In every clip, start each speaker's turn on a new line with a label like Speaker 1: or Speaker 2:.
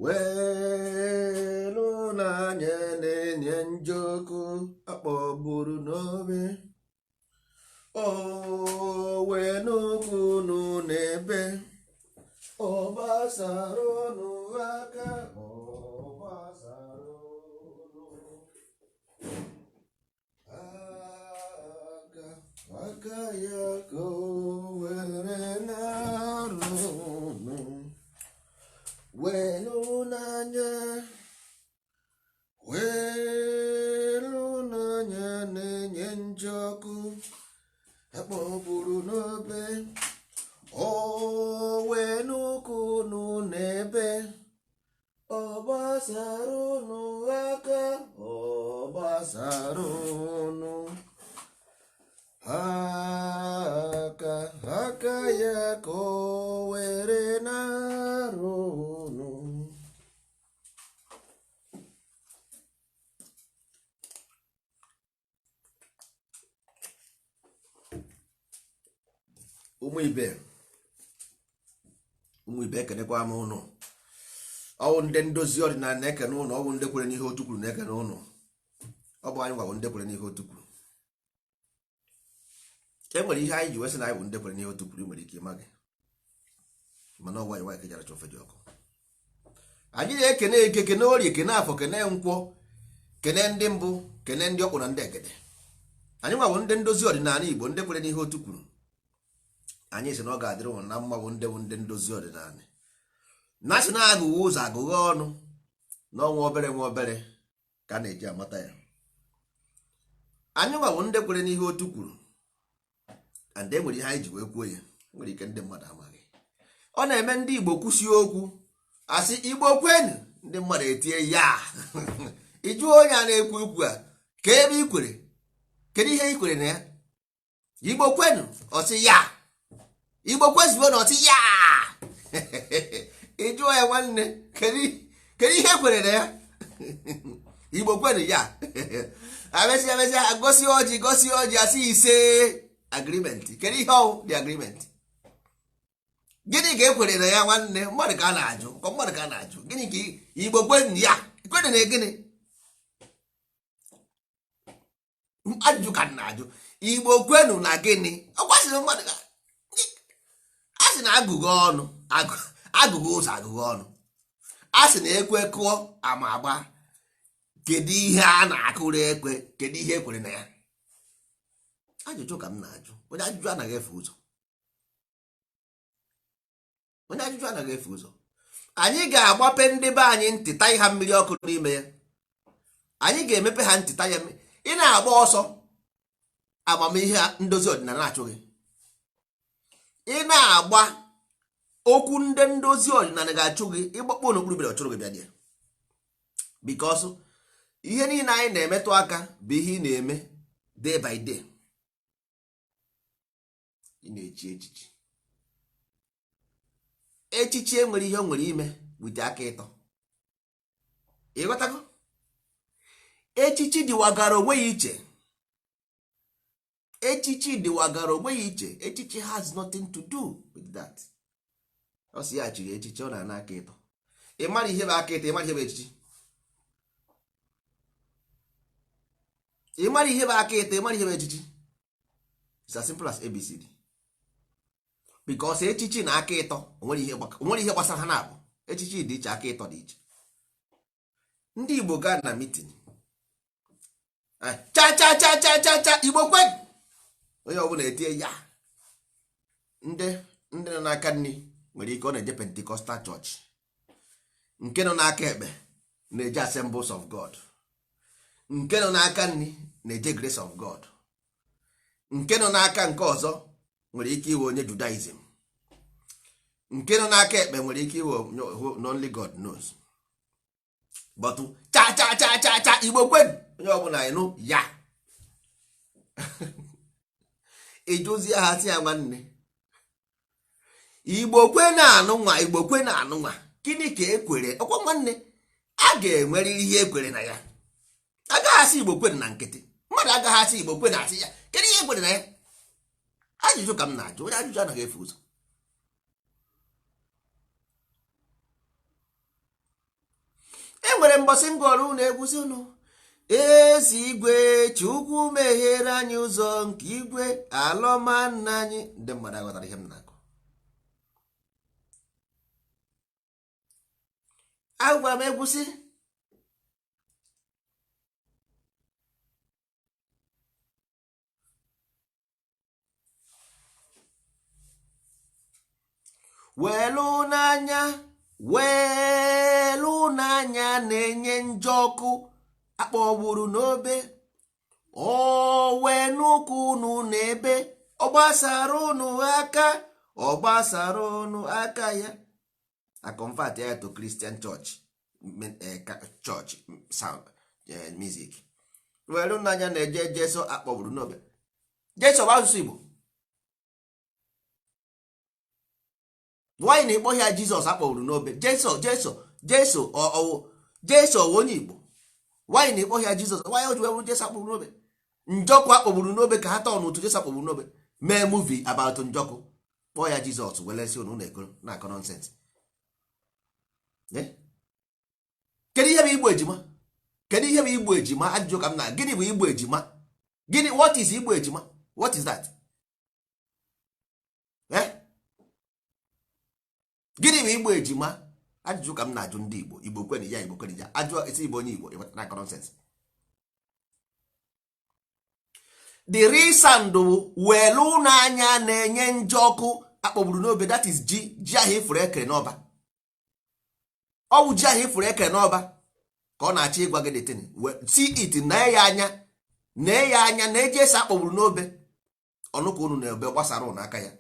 Speaker 1: Welu n'anya na-enye njọkụ akpọgburu n'obe. O wenukunu n'ebe ọ gbasara unu aka, ọ gbasara unu aka, aka ya ka o were na-arụ unu. Welu n'anya, welu n'anya na-enye njọkụ akpọgburu n'obe. O wenukunu n'ebe ọ gbasara unu aka, ọ gbasara unu aka, aka ya ka o were na-arụ unu. Ụmụ ibe, ụmụ ibe, ekenekwa m ụnụ. Ọwụ ndị ndozi ọdịnala na-ekene ụnụ, ọwụ ndị kwere n'ihe otu kwuru na-ekene ụnụ. Ọ bụ anyị gwabụ ndị kwere n'ihe otu kwuru. E nwere ihe anyị ji wesị na anyị bụ ndị kwere n'ihe otu kwuru, nwere ike ịma gị, mana ọgwa anyị nwaanyị kejara chọfe dị ọkụ. Anyị na-ekene eke, kene orie, kene afọ, kene nkwọ, kene ndị mbụ, kene ndị ọkpụ na ndị egede. Anyị nwabụ ndị ndozi ọdịnala Igbo, ndị kwere n'ihe otu kwuru. Anyị sị na ọ ga-adịrị ụnụ na mma, bụ ndị bụ ndị ndozi ọdịnala. Na sị na agụghị ụzọ agụghị ọnụ n'ọnwa obere nwa obere ka a na-eji amata ya. Anyị nwabụ ndị kwere n'ihe otu kwuru, and e nwere ihe anyị ji wee kwuo ya. Nwere ike ndị mmadụ amaghị. Ọ na-eme ndị Igbo kwụsie okwu, asị Igbo kwenu, ndị mmadụ etie ya. Ịjụọ onye a na-ekwu okwu a ka ebe i kwere, kedu ihe i kwere na ya? Igbo kwenu, ọsị ya. Igbo kwezuo na ọsị ya. Ị jụọ ya, nwanne, kedu ihe kwere na ya? Igbo kwenu ya. Amesịa amesịa, gosi ọjị, gosi ọjị, asị ise agreement. Kedu ihe ọwụ dị agreement? Gịnị ka ekwere na ya? Nwanne, mmadụ ka a na-ajụ, ka mmadụ ka a na-ajụ. Gịnị ka Igbo kwenu ya kwere na gịnị? Ajụjụ ka m na-ajụ. Igbo kwenu na gịnị? Ọ kwasịrị mmadụ ka a sị na agụghị ọnụ, agụghị ụzọ agụghị ọnụ. A sị na ekwe kụọ ama agba. Kedu ihe a na-akụrụ ekwe? Kedu ihe ekwere na ya? Ajụjụ ka m na-ajụ. Onye ajụjụ anaghị efe ụzọ, onye ajụjụ anaghị efe ụzọ. Anyị ga-agbape ndị be anyị ntị, taị ha mmiri ọkụ n'ime ya. Anyị ga-emepe ha ntị, ta ya. Ị na-agba ọsọ amamihe ndozi ọdịnala na-achụ gị. Ị na-agba okwu ndị ndozi ọdịnala ga-achụ gị. Ịgbakpọ n'okpuru bịara ọchụrụ gị bịa dị, because ihe niile anyị na-emetụ aka bụ ihe ị na-eme day by day. Ị na-echi echichi, echichi enwere ihe o nwere ime wite aka ịtọ. Ịghọtago? Echichi dịwagara onwe ya iche. Echichi dịwagara onwe ya iche. Echichi has nothing to do with that. Ọ sị ya chiri echichi, ọ na-ana aka ịtọ. Ị mara ihe bụ aka ịtọ? Ị mara ihe bụ echichi? Ị mara ihe bụ aka ịtọ? Ị mara ihe bụ echichi? It's as simple as ABCD. Because echichi na aka ịtọ, onwere ihe gbasara ha na-abụ. Echichi dị iche, aka ịtọ dị iche. Ndị Igbo gaa na meeting, cha cha cha cha cha cha, Igbo kwe, onye ọbụla etie ya. Ndị nọ n'aka nri nwere ike ọ na-eje Pentecostal Church, nke nọ n'aka ekpe na-eje Assemblies of God, nke nọ n'aka nri na-eje Grace of God, nke nọ n'aka nke ọzọ nwere ike iwe onye Judaism, nke nọ n'aka ekpe nwere ike iwe only God knows. But cha cha cha cha cha, Igbo kwen, onye ọbụla ịnụ ya. Ịjụzie ha, sị ya, nwanne, Igbo kwe na-anụ nwa, Igbo kwe na-anụ nwa, gịnị ka ekwere? Ọkwa nwanne, a ga-enwerịrị ihe ekwere na ya. Agaghị asị Igbo kwe na nkịtị. Mmadụ agaghị asị Igbo kwe na asị ya, kedu ihe ekwere na ya? Ajụjụ ka m na-ajụ. Onye ajụjụ anaghị efu ụzọ. Nwere mbọsị ngwọrọ unu egwusi unu ezi igwe, Chukwu meghere anyị ụzọ nke igwe alọma nna anyị. Ndị mmadụ aghọtara ihe m na-akọ. Agwara m egwusi welu n'anya, welu n'anya na-enye njọkụ akpọgburu n'obe, o wee n'ụkwụ unu n'ebe ọ gbasara unu aka, ọ gbasara unu aka ya. A convert ya to Christian church, church sound, music. Welu n'anya na-eje Jesu akpọgburu n'obe. Jesu bụ asụsụ Igbo. Nwaanyị na-ekpọ ya Jizọs akpọgburu n'obe. Jesu, Jesu, Jesu, ọwụ Jesu ọwụ onye Igbo. Nwaanyị na-ekpọ ya Jizọs, nwaanyị o ji wee bụrụ Jesu akpọgburu n'obe. Njọkụ akpọgburu n'obe ka ha tọọ n'ụtụ Jesu akpọgburu n'obe, mee movie about njọkụ, kpọọ ya Jizọs, were sị unu na-ekoro na-akọ nonsense. Kedu ihe bụ igbu ejima? Kedu ihe bụ igbu ejima? Ajụjụ ka m na, gịnị bụ igbu ejima? Gịnị? What is igbu ejima? What is that? Eh? Gịnị bụ igbu ejima? Ajụjụ ka m na-ajụ ndị Igbo. Igbo kweni ya, Igbo kweni ya. Ajụ esi Igbo onye Igbo na-akọ nonsense. The real sound bụ welu n'anya na-enye njọkụ akpọgburu n'obe. That is ji, ji ahụ ifuru ekere n'ọba. Ọ bụ ji ahụ ifuru ekere n'ọba ka ọ na-achọ ịgwa gị. The thing, see it, nee ya anya, nee ya anya, na eji esi akpọgburu n'obe ọnụ ka unu na-ebe gbasara ụnụ aka ya.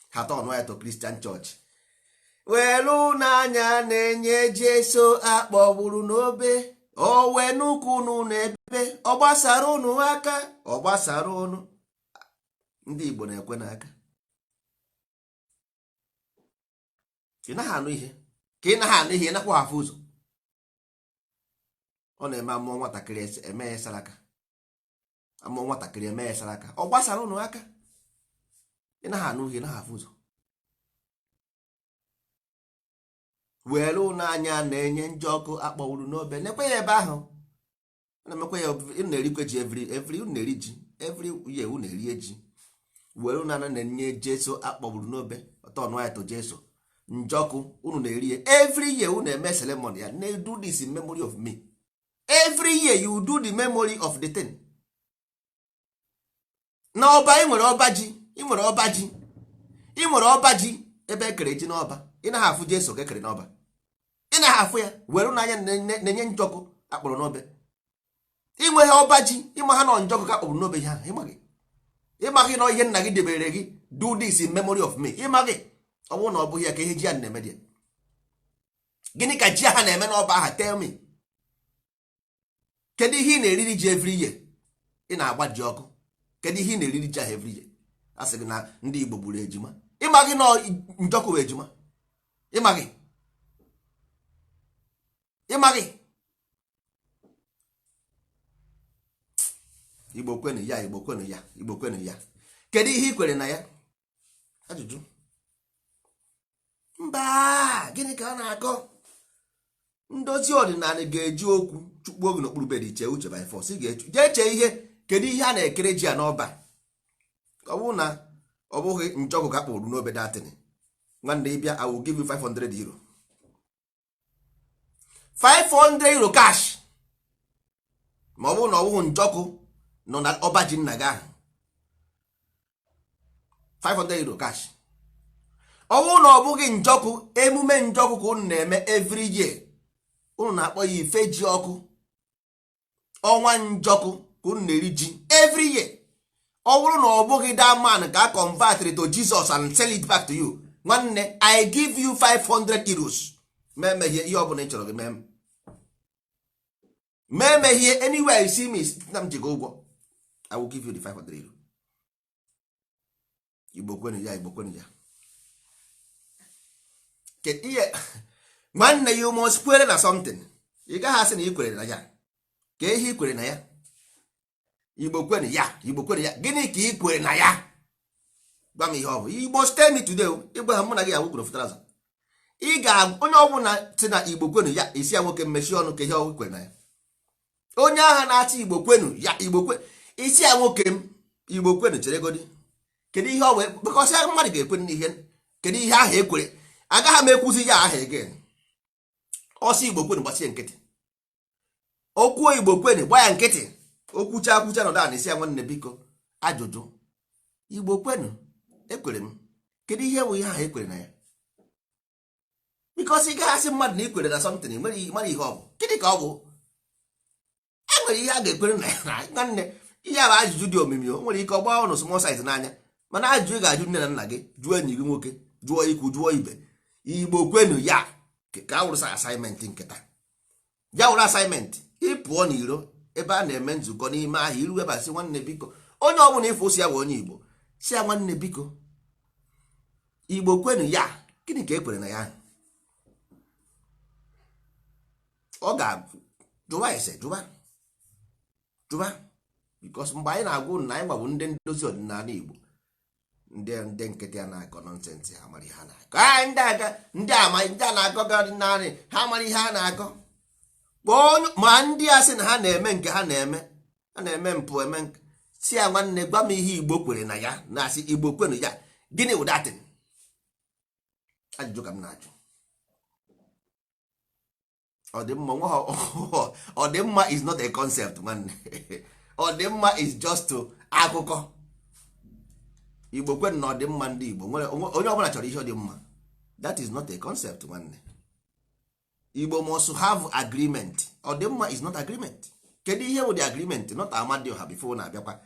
Speaker 1: Ha tọnụ ya to Christian church. Welu n'anya na-enye Jesu akpọgburu n'obe, o wee n'ụkwụ unu n'ebe ọ gbasara unu aka, ọ gbasara unu. Ndị Igbo na-ekwe n'aka. Ị naghị anụ ihe ka ị naghị anụ ihe, ị nakwa afụ ụzọ. Ọ na-eme amụọ nwatakịrị eme ya saraka, amụọ nwatakịrị eme ya saraka, ọ gbasara unu aka. Ị naghị anụ ihe, ị naghị afụ ụzọ. Were ụnụ anya na-enye njọkụ akpọwuru n'obe, nekwe ya ebe ahụ na-emekwa ya. Unu na-erikwe ji every unu na-eri ji every year, unu erie ji. Were ụnụ anya na-enye Jesu akpọgburu n'obe, ọtọ ya to Jesu njọkụ unu na-eri ya every year. Unu eme ceremony ya na do this in memory of me. Every year you do the memory of the thing. Na ọba ị nwere, ọba ji ị nwere, ọba ji ị nwere, ọba ji ebe ekere ji n'ọba, ị naghị afụ Jesu ka ekere n'ọba, ị naghị afụ ya. Were n'anya na-enye njọkụ akpọrọ n'obe. Inweghị ọba ji, ịma ha nọ njọkụ ka akpọrọ n'obe. Ihe ahụ ịmaghị, ịmaghị na ihe nna gị debere gị, do this in memory of me. Ịmaghị, ọ bụrụ na ọ bụghị ya, ka ihe ji ya na-eme dị, gịnị ka ji ha na-eme n'ọba aha? Tell me, kedu ihe ị na-eriri ji every year? Ị na-agba ji ọkụ, kedu ihe ị na-eriri ji ahụ every year? A sị gị na ndị Igbo gburu ejima. Ịmaghị na njọkụ bụ ejima? Ịmaghị, ịmaghị. Igbo kwenu ya, Igbo kwenu ya, Igbo kwenu ya. Kedu ihe ị kwere na ya? Ajụjụ. Mba, gịnị ka a na-akọ? Ndozi ọdịnala ga-eji okwu chukwu oge n'okpuru bed chee uche by force. Ị ga-eche, jee chee ihe. Kedu ihe a na-ekere ji a n'ọba? Ọ bụrụ na ọ bụghị njọkụ ka akpọrọ n'obe datin, nwanne, ịbịa, I will give you €500, €500 cash. Ma ọ bụrụ na ọ bụghị njọkụ nọ na ọba ji nna gị ahụ, €500 cash. Ọ bụrụ na ọ bụghị njọkụ, emume njọkụ ka unu na-eme every year, unu na-akpọ ya ife ji ọkụ, ọnwa njọkụ ka unu na-eri ji every year. Ọ bụrụ na ọ bụghị that man ka a convert to Jesus and sell it back to you, nwanne, I give you €500. Mee mehie ihe ọ bụla ị chọrọ gị mee, mee mehie. Anywhere you see me, na m ji gị ụgwọ, I will give you the €500. Igbo kwenu ya, Igbo kwenu ya. Ihe nwanne, you must kwere na something. Ị gaghị asị na ị kwere na ya ka ihe ị kwere na ya. Igbo kwenu ya, Igbo kwenu ya. Gịnị ka ị kwere na ya? Gwa m ihe ọ bụ. Igbo, tell me today. Ịgwa ha, mụ na gị awụ gwuru fụtara. Ị ga onye ọbụla si na Igbo kwenu ya, isi ya nwoke mmechi ọnụ ka ihe ọ kwere na ya. Onye agha na-achị Igbo kwenu ya, Igbo kwe, isi ya nwoke m, Igbo kwenu, cheregodi, kedu ihe ọ wee because ya mmadụ ga-ekwe n'ihe? Kedu ihe ahụ ekwere? Agaghị m ekwuzi ya aha again. Ọsọ Igbo kwenu, gbasie nkịtị. Okwuo Igbo kwenu, gba ya nkịtị. Okwucha akwucha nọdụ ana, isi ya nwanne, biko, ajụjụ. Igbo kwenu, ekwere m, kedu ihe bụ ihe ahụ ekwere na ya? Because ị gaghị asị mmadụ na ikwere na something nwere mara ihe ọ bụ. Gịnị ka ọ bụ? E nwere ihe a ga-ekwere na ya? Na nwanne, ihe a bụ ajụjụ dị omimi. O nwere ike ọ gbaa ụnụ small size n'anya, mana ajụjụ ị ga-ajụ nne na nna gị, jụọ enyi gị nwoke, jụọ ikwu, jụọ ibe. Igbo kwenu ya, ka a wụrụ assignment nkịta ya, wụrụ assignment. Ị pụọ n'iro ebe a na-eme nzukọ n'ime ahịa, iru ebe a, sị nwanne, biko, onye ọbụla ịfụ si ya bụ onye Igbo, si ya nwanne, biko, Igbo kwenu ya, gịnị ka e kwere na ya? Ọ ga-jụwa ese, jụwa, jụwa, because mgbe anyị na-agwa unu na anyị gbabụ ndị ndozi ọdịnala Igbo, ndị nkịtị a na-akọ nonsense, ha mara ihe ha na-akọ. Ndị aga ndị ama ndị a na-akọ ga ọdịnala, ha mara ihe ha na-akọ. Kpọọ ma ndị a sị na ha na-eme nke ha na-eme, ha na-eme mpụ eme si ya nwanne, gwa m ihe Igbo kwere na ya. Na-asị Igbo kwenu ya, gịnị wụ that thing? Ajụjụ ka m na-ajụ. Ọdịmma nwa ọdịmma is not a concept, nwanne. Ọdịmma is just akụkọ. Igbo kwenu na ọdịmma ndị Igbo nwere onye ọbụla chọrọ ihe dị mma. That is not a concept, nwanne. Igbo must have agreement. Ọdịmma is not agreement. Kedu ihe bụ the agreement? Not Amadioha. Before na-abịakwa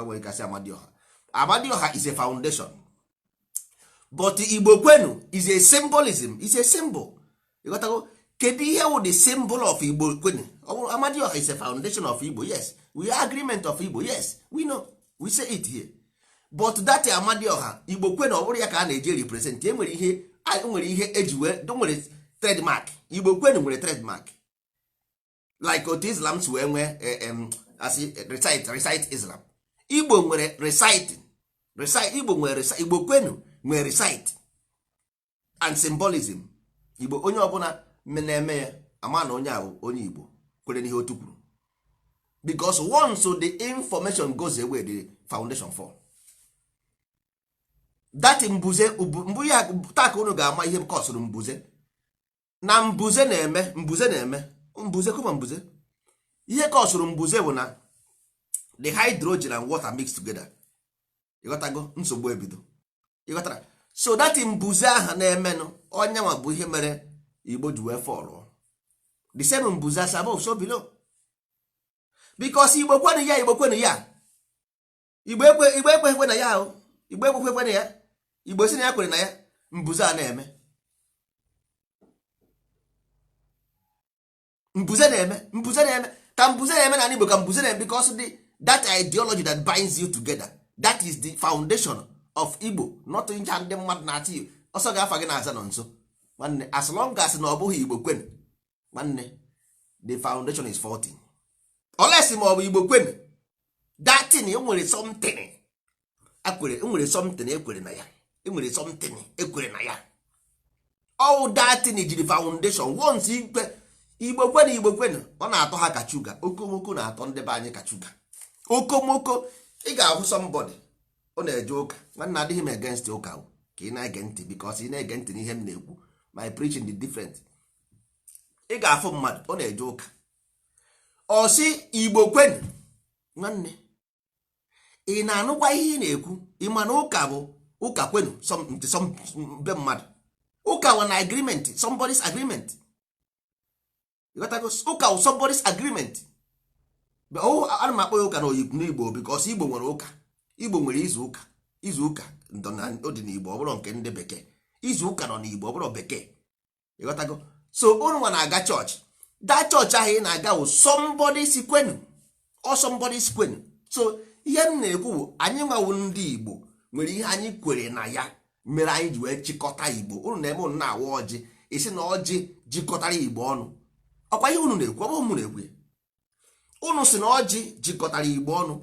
Speaker 1: nwere kasị Amadioha. Amadioha is a foundation, but Igbo kwenu is a symbolism, is a symbol. Ịghọtago? Kedu ihe wụ the symbol of Igbo kwenu? Ọ bụrụ Amadioha is a foundation of Igbo, yes, we are agreement of Igbo, yes, we know, we say it here, but that Amadioha, Igbo kwenu, ọ bụrụ ya ka a na-eji represent. E nwere ihe, nwere ihe eji wee nwere trademark. Igbo kwenu nwere trademark, like otu Islam si wee nwee asị recite, recite Islam. Igbo nwere recite, recite. Igbo nwere recite. Igbo kwenu nwere recite and symbolism. Igbo, onye ọbụla na-eme ya, ama na onye ahụ onye Igbo kwere n'ihe otu kwuru, because once the information goes away, the foundation fall. That mbuze mbụ ya taa ka unu ga-ama ihe kọsụrụ mbuze na mbuze na-eme, mbuze na-eme mbuze kuma mbuze. Ihe kọsụrụ mbuze bụ na the hydrogen and water mix together. Ịghọtago? Nsogbu ebido. Ịghọtara? So that mbuze ahụ na-emenụ, onye nwa bụ ihe mere Igbo ji wee fall. The same mbuze as above, so below, because Igbo kwenu ya, Igbo kwenu ya, Igbo ekwe, Igbo ekwe na ya ahụ, Igbo ekwekwe ekwe na ya, Igbo si na ya kwere na ya, mbuze a na-eme, mbuze na-eme, mbuze na-eme, ka mbuze na-eme na Igbo, ka mbuze na-eme, because the that ideology that binds you together, that is the foundation of Igbo, not nja ndị mmadụ na-achị ọsọ ga-afa gị na-aza nọ nso. Nwanne, as long as na ọ bụghị Igbo kwenu, nwanne, the foundation is faulty, unless ma ọ bụ Igbo kwenu, that thing enwere something ekwere, enwere something ekwere na ya, enwere something ekwere na ya. All that thing jiri foundation. Once ikpe Igbo kwenu, Igbo kwenu, ọ na-atọ ha ka shuga. Okomoko na-atọ ndị be anyị ka shuga. Okomoko, ị ga-ahụ somebody ọ na-eje ụka. Nwanne, adịghị m against ụka o, ka ị na-ege ntị, because ị na-ege ntị n'ihe m na-ekwu, my preaching dị different. Ị ga-afụ mmadụ ọ na-eje ụka, ọ sị Igbo kwenu. Nwanne, ị na-anụkwa ihe ị na-ekwu? Ị ma na ụka bụ ụka kwenu some be mmadụ, ụka nwe na agreement, somebody's agreement. Ịghọtago? Ụka wụ somebody's agreement. Ana m akpọ ya ụka na oyibo n'Igbo because Igbo nwere ụka, Igbo nwere izu ụka. Izu ụka ọ dị n'Igbo, ọ bụrụ nke ndị bekee. Izu ụka nọ n'Igbo, ọ bụrụ bekee. Ịghọtago? So unu nwa na-aga chọọchị, that chọọchị ahụ ị na-aga wụ somebody si kwenu or somebody si kwenu. So ihe m na-ekwu bụ anyị nwawu ndị Igbo nwere ihe anyị kwere na ya mere anyị ji wee chịkọta Igbo. Unu na-eme, unu na-awa ọjị, isi na ọjị jikọtara Igbo ọnụ. Ọkwa ihe unu na-ekwu, ọ bụghị mụ na-ekwu ya. Unu si na ọjị jikọtara Igbo ọnụ.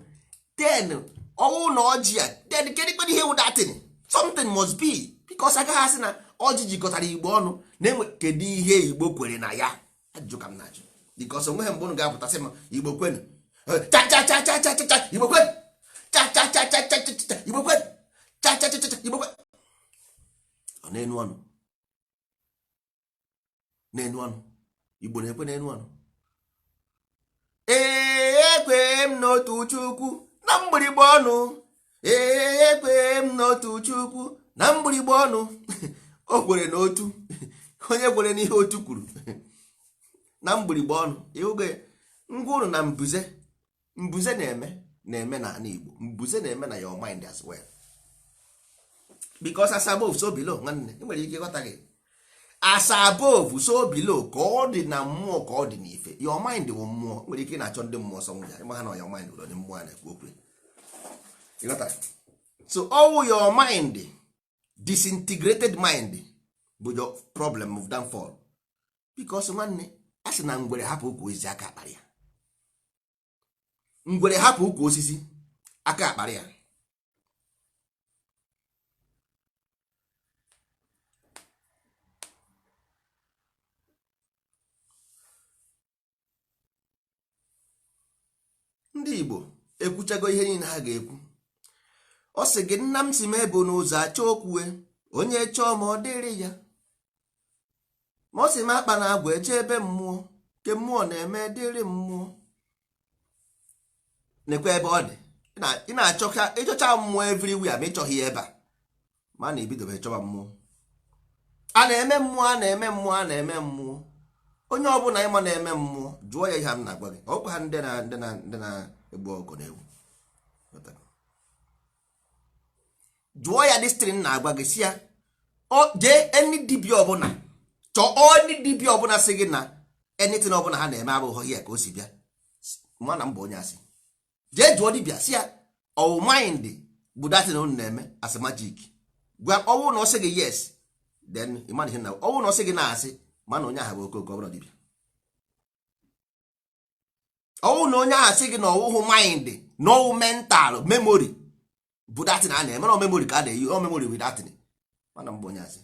Speaker 1: Then ọwụ na ọjị a, then kedu kpedu ihe wụ that thing? Something must be, because agaghị asị na Ọjị jikọtara Igbo ọnụ. Na-enwe kedu ihe Igbo kwere na ya? Ajụjụ ka m na-ajụ, because onweghị mgbe unu ga-apụtasị m Igbo kwenu, cha cha cha cha cha cha, Igbo kwenu, cha cha cha cha cha cha, Igbo kwenu, cha cha cha cha, Igbo kwenu. Ọ na-enu ọnụ, na-enu ọnụ. Igbo na-ekwe n'enu ọnụ. Ee, ekwe m n'otu Chukwu na mgbịrịgba ọnụ. Ee, ekwe m n'otu Chukwu na mgbịrịgba ọnụ. O kwere n'otu onye kwere n'ihe otu kwuru na mgbịrịgba ọnụ. Ịhụgo ngwa ụnụ na mbuze, mbuze na-eme, na-eme n'ala Igbo. Mbuze na-eme na your mind as well, because as above so below. Nwanne, ị nwere ike ịghọta gị, as above so below. Ka ọ dị na mmụọ, ka ọ dị n'ife. Your mind bụ mmụọ. Nwere ike ị na-achọ ndị mmụọ sọ ya, ịma ha na your mind bụ ndị mmụọ a na-ekwu okwu. Ịghọtara? So ọwụ your mind, disintegrated mind bụ your problem of downfall, because nwanne, a sị na ngwere hapụ ukwu osisi, aka akparị ya. Ngwere hapụ ukwu osisi, aka akparị ya. Ndị Igbo ekwuchago ihe niile ha ga-ekwu. Ọ sị gị, nna m si m ebu n'ụzọ achọ okwue, onye chọọ ma ọ dịrị ya. Ma ọ sị m akpa na agwa eche ebe mmụọ ke mmụọ na-eme dịrị mmụọ. Nekwa ebe ọ dị. Ị na-achọ ịchọcha mmụọ everywhere, ma ịchọghị ya ebe a. Ma na ebidobe chọba mmụọ, a na-eme mmụọ, a na-eme mmụọ, a na-eme mmụọ. Onye ọbụla ịma na-eme mmụọ, jụọ ya ihe m na-agwa gị. Ọkwa ha ndị na ndị na ndị na-egbu ọkụ na-egbu, jụọ ya distrin na-agwa gị, si ya jee any dibịa ọbụla, chọọ any dibịa ọbụla sị gị na anything ọbụla ha na-eme abụghị ya ka o si bịa. Ma na mba, onye asị, jee jụọ dibịa, si ya ọwụ mind bụ datin unu na-eme as magic. Gwa ọwụ na ọ sị gị yes, then ịma ihe na ọwụ na ọ sị gị na-asị. Mana onye ahụ bụ okooko, ọ bụrụ dibịa. Ọwụ na onye ahụ sị gị na ọwụhụ mind, na ọwụ mental memory bụ datin a na-eme, na memory ka a na-eyi ọ memory bụ datin, mana mgbe onye asị.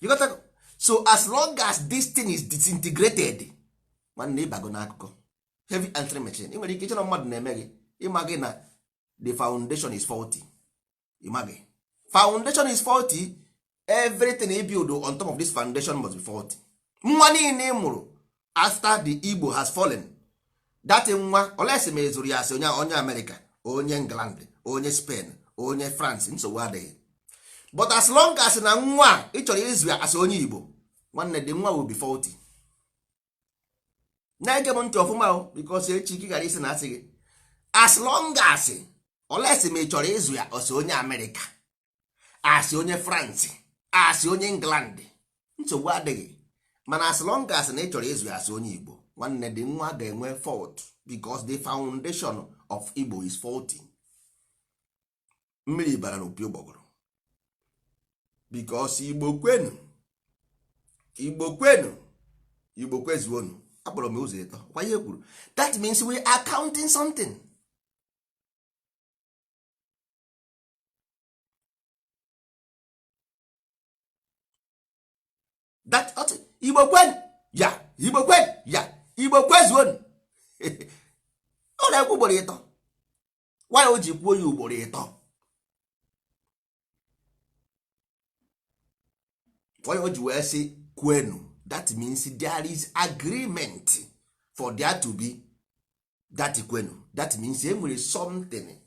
Speaker 1: You got to? So as long as this thing is disintegrated, nwanne, ịbago n'akụkọ heavy answering machine. Ị nwere ike ịchọ na mmadụ na-eme gị. Ịma gị na the foundation is faulty. Ịma gị foundation is faulty. Everything you build on top of this foundation must be faulty. Nwa niile ị mụrụ after the Igbo has fallen, that nwa, olesi ma ezuru ya asị onye, onye America, onye England, onye Spain, onye France, nsogbu adịghị. But as long as na nwa ị chọrọ ịzụ ya asị onye Igbo, nwanne, dị nwa will be faulty. Na-ege m ntị ọfụma o, because echi gị gara isi na asị gị, as long as, olesi ma ị chọrọ ịzụ ya ọsị onye America, asị onye France, asị onye England, nsogbu adịghị. Mana as long as na ị chọrọ ịzụ ya asị onye Igbo, nwanne, dị nwa ga-enwe fault, because the foundation of Igbo is faulty. Mmiri bara n'opi ụgbọgụrụ, because Igbo kwenu, Igbo kwenu, Igbo kwezuonu. Akpọrọ m ụzọ ịtọ kwa ihe kwuru. That means we are counting something. That Igbo kwenu ya, Igbo kwenu ya, Igbo kwezuonu. Ọ na-ekwu ugboro ịtọ. Why o ji kwuo ya ugboro ịtọ? Why o ji wee sị kwenu? That means there is agreement for there to be that kwenu. That means e nwere something.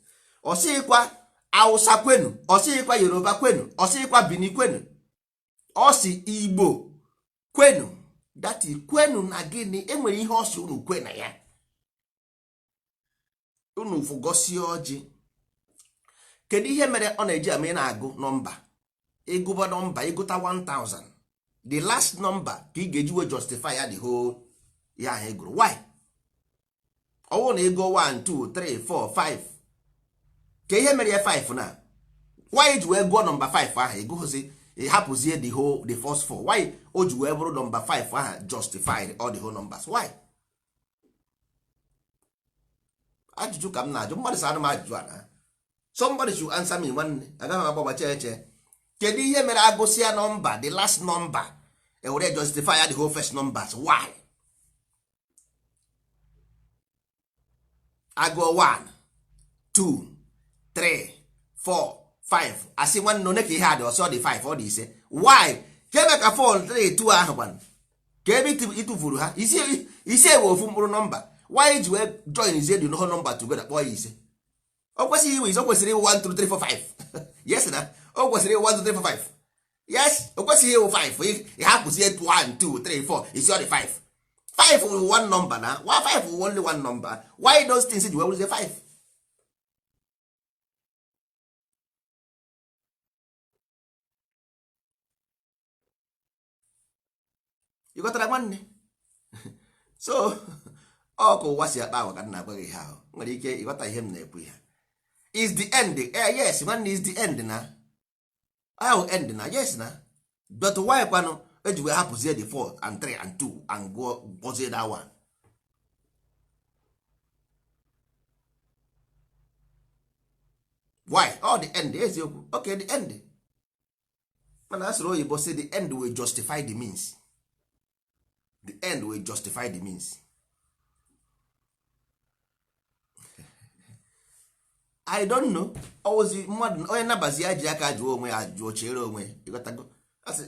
Speaker 1: Ọ sịghịkwa Hausa kwenu, ọ sịghịkwa Yoruba kwenu, ọ sịghịkwa Bini kwenu, ọ sị Igbo kwenu. That kwenu na gịnị? E nwere ihe ọ sị unu kwe na ya. Unu fụgosie ọjị. Kedu ihe mere ọ na-eji ama ị na-agụ nọmba? Ịgụba nọmba, ịgụta 1000, the last number ka ị ga-eji wee justify ya, the whole ya ahụ ị gụrụ. Why? Ọwụ na ịgụ 1 2 3 4 5, ka ihe mere ya 5 na why ji wee gụọ nọmba 5 ahụ? Ịgụghịzi, ịhapụzie the whole, the first four. Why o ji wee bụrụ nọmba 5 ahụ justified all the whole numbers? Why? Ajụjụ ka m na-ajụ mmadụ. Sa anụ m ajụjụ a na somebody should answer me. Nwanne, agaghị m agbagbacha eche. Kedu ihe mere agụsịa nọmba, the last number, ewere justify the whole first numbers? Why? Agụọ 1 2 3 4 5, asị nwanne one ka ihe a dị, ọsọ dị 5, ọ dị ise. Why? Ka ebe ka 4 3 2 ahụ gwanụ, ka ebe ịtụfuru ha ise bụ ofu mkpụrụ nọmba. Why ji wee join zie the whole number together kpọọ ya ise? O kwesịghị iwe ise, o kwesịrị iwu 1 2 3 4 5. Yes, na o kwesịrị iwu 1 2 3 4 5. Yes, o kwesịghị iwu 5. Ị hapụzie 1 2 3 4, isi ọ dị 5. 5 wụ one number na why 5 wụ only one number? Why those things ji wee wụrụzie 5? Ị ghọtara, nwanne? So ọ ka ụwa si akpa agwa ka m na-agwa gị. Ihe ahụ nwere ike ịghọta ihe m na-ekwu. Ihe is the end. Yes, nwanne, is the end na ahụ end na. Yes na, but why kwanụ eji wee hapụzie the 4 and 3 and 2 and gụọ gọzie that one? Why all the end? Eziokwu, okay, the end, mana asụrụ oyibo say the end will justify the means. The end will justify the means. I don't know. Ọwụzi mmadụ onye nabazi ya ji aka jụọ onwe ya, jụọ chere onwe ya. Ịghọtago? Asị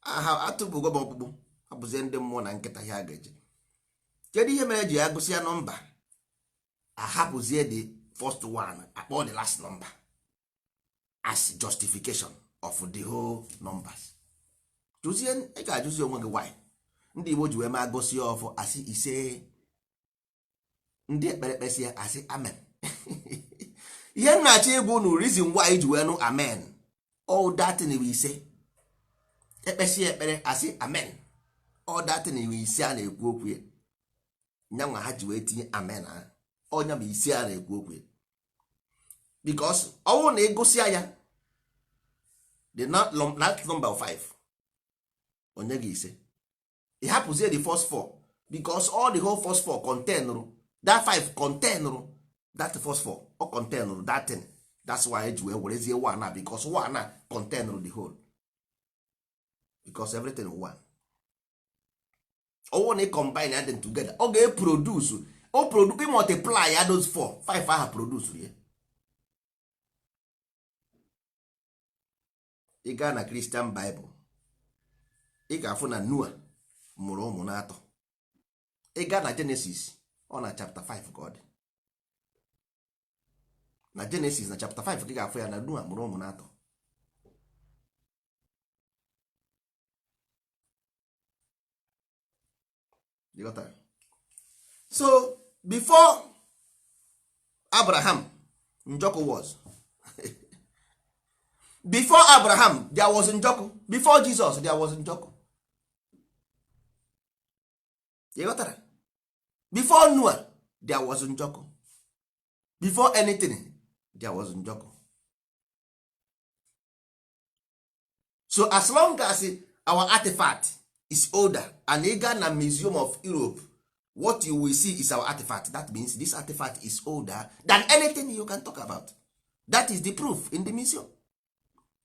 Speaker 1: aha atụpụgo m ọkpụkpụ, hapụzie ndị mmụọ na nkịta ihe a ga-eji. Kedu ihe mere eji agụsị ya nọmba, ahapụzie the first one, akpọ the last number as justification of the whole numbers? Jụzie, ị ga-ajụzi onwe gị why ndị Igbo ji wee mee agụsị ọfọ asị ise, ndị ekpere kpesị ya asị amen. Ihe m na-achọ ịgwa unu, reason why ji wee nụ amen, all that thing bụ ise. Ekpesi ekpere asị amen, all that thing bụ ise a na-ekwu okwu ya. Nyanwa ha ji wee tinye amen ha, ọnya bụ ise a na-ekwu okwu ya, because ọnwụ na ịgụsịa ya the last number of 5, onye gị ise, ị hapụzie the first four, because all the whole first four contain that five, contain that first four, ọ contain that thing. That's why eji wee werezie one a, because one a contain the whole, because everything one. Ọwụ na ị combine them together, ọ ga-eproduce, o produce, multiply ya, those four five aha produce ya. Ị gaa na Christian Bible, ị ga-afụ na Noah mụrụ ụmụ na-atọ. Ị gaa na Genesis, ọ na chapter 5 ka ọ dị. Na Genesis na chapter 5 ka ị ga-afụ ya na Noah mụrụ ụmụ na-atọ. You got that? So before Abraham, Njoku was. Before Abraham there was Njoku. Before Jesus there was Njoku. You got that? Before Noah there was Njoku. Before anything there was Njoku. So as long as our artifact is older, and ị gaa na Museum of Europe, what you will see is our artifact. That means this artifact is older than anything you can talk about. That is the proof in the museum.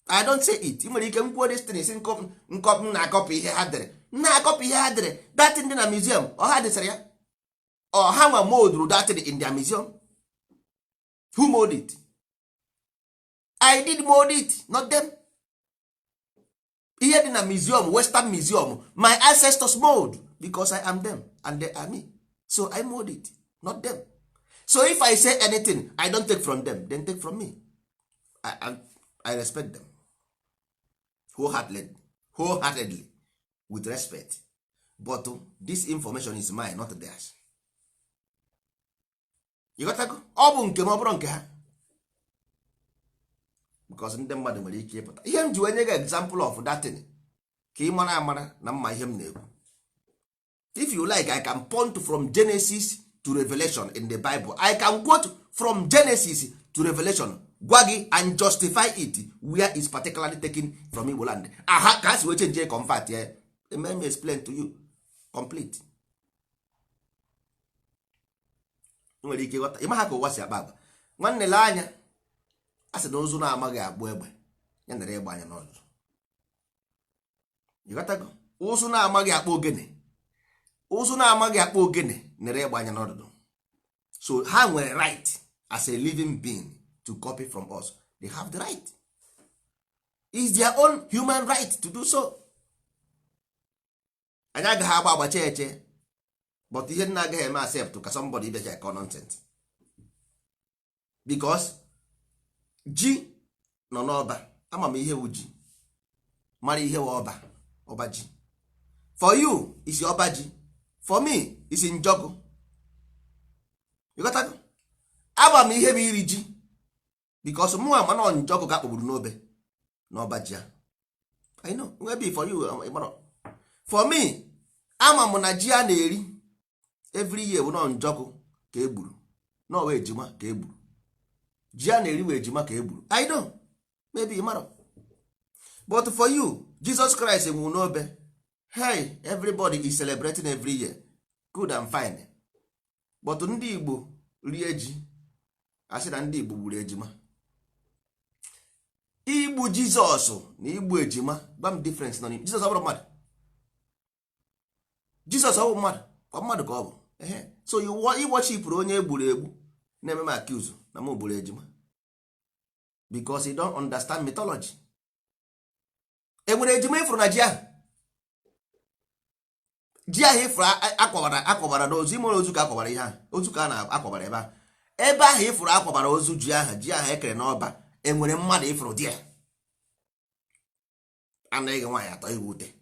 Speaker 1: I don't say it. Ị nwere ike m kwuo this thing, si nkọ m na-akọpụ ihe ha dere, m na-akọpụ ihe ha dere. That thing dị na museum, ọha desara ya, ọha nwa molduru that thing in their museum. Who mold it? I did mold it, not them. Ihe dị na museum, western museum, my ancestors mold, because I am them and they are me. So I mold it, not them. So if I say anything, I don't take from them, then take from me. I respect them wholeheartedly, wholeheartedly, with respect, but this information is mine, not theirs. You got to go? Ọ bụ nke m, ọ bụrụ nke ha, because ndị mmadụ nwere ike ịpụta. Ihe m ji wee nye gị example of that thing ka ị mara amara na mma ihe m na-ekwu. If you like, I can point from Genesis to Revelation in the Bible. I can quote from Genesis to Revelation, gwa gị and justify it where is particularly taken from Igbo land. Aha ka ha si wee change, convert ya. Let me explain to you complete. Ị nwere ike ịghọta ịma ha ka ụwa si akpa agwa. Nwanne, lee anya, a sị na ozu na-amaghị agbụ egbe ya nere ịgba anya n'ọzụzụ. Ịghọtago? Ụzụ na-amaghị akpọ ogene, ụzụ na-amaghị akpọ ogene nere ịgba anya n'ọdụdụ. So ha nwere right as a living being to copy from us. They have the right, is their own human right to do so. Anyị agaghị agba agbacha eche, but ihe nna agaghị eme accept ka somebody bịa akọ nonsense, because ji nọ n'ọba. Ama m ihe wụ ji, mara ihe wụ ọba. Ọba ji for you is ọba ji, for me is njọkụ. Ịghọtago? Ama m ihe bụ iri ji, because mụ ama na njọkụ ka akpọgburu n'obe n'ọba ji ahụ. I know maybe for you ịmara. For me, ama m na ji a na-eri every year bụ nọ njọkụ ka e gburu, n'ọwa ejima ka e gburu. Ji a na-eri bụ ejima ka e gburu. I know maybe ịmara, but for you, Jesus Christ nwụrụ n'obe. Hey, everybody is celebrating every year, good and fine, but ndị Igbo rie ji, asị na ndị Igbo gburu ejima. Igbu Jizọs na igbu ejima, gwa m difference nọ n'ime. Jizọs ọ bụrụ mmadụ? Jizọs ọ bụ mmadụ? Kwa mmadụ ka ọ bụ. Ehe, so you worshipụrụ onye egburu egbu, na-eme m accuse na m gburu ejima because you don't understand mythology. Enwere ejima ịfụrụ na ji ahụ? Ji ahụ ịfụrụ akwabara, akwabara n'ozu ime ozu ka akwabara ihe ahụ, ozu ka a na-akwabara ebe ahụ. Ebe ahụ ịfụrụ akwabara ozu ji ahụ, ji ahụ ekere n'ọba, enwere mmadụ ịfụrụ di ya? Anaghị nwaanyị atọ iwu ute.